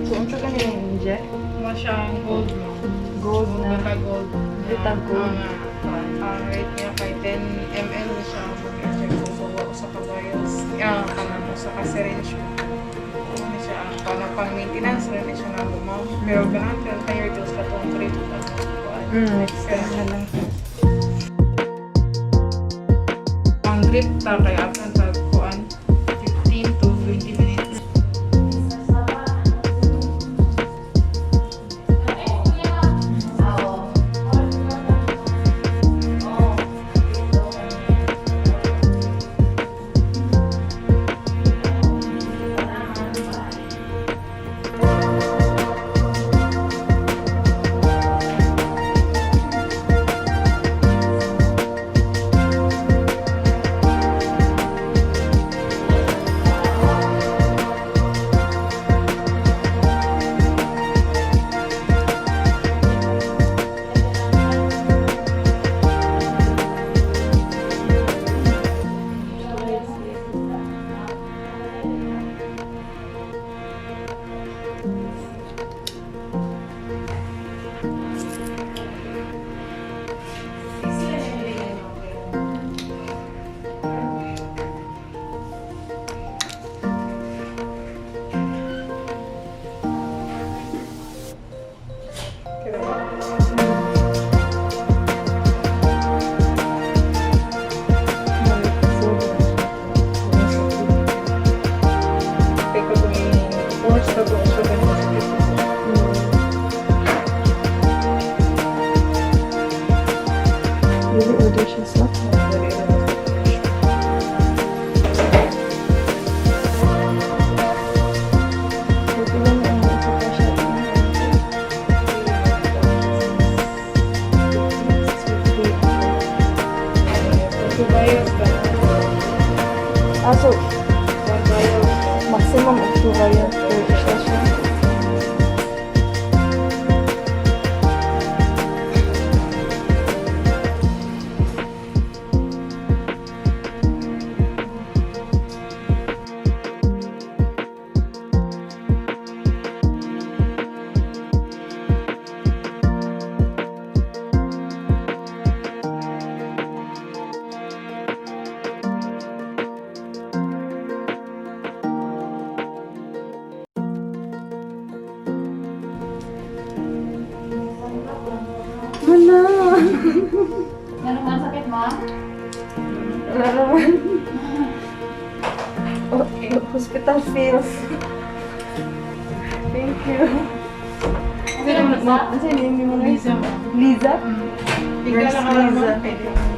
So, unsa gani yung inject? Mo siyang gold mo. Gold na. Vita Gold. Vita Gold. Ang rate niya kay 10 ml na siya ang mag-inject kung bawa usa ka vials. Ah, kanang usa ka syringe. Ano siya ang kanang pang maintenance rin siya na mo, ma'am. Pero ganahan ka higher dose ka tong 3 to 5. Next time na lang. Ang drip ta kay after tag kuan 15 to 20 minutes. Kay ko kung force ka kung siya ganun sakit. Dili order siya sa. Dali ra na siya. So, pila na ang isa pa siya? Two vials ba? Ah, so, One vial. Maximum of two vials per session. Wala. Meron man sakit, ma? Wala naman. Oh, hospital feels. Thank you. Okay lang, Lisa? Ano yung name mo? Lisa. Liza? Bigla Nurse lang ka lang, Liza. ma'am.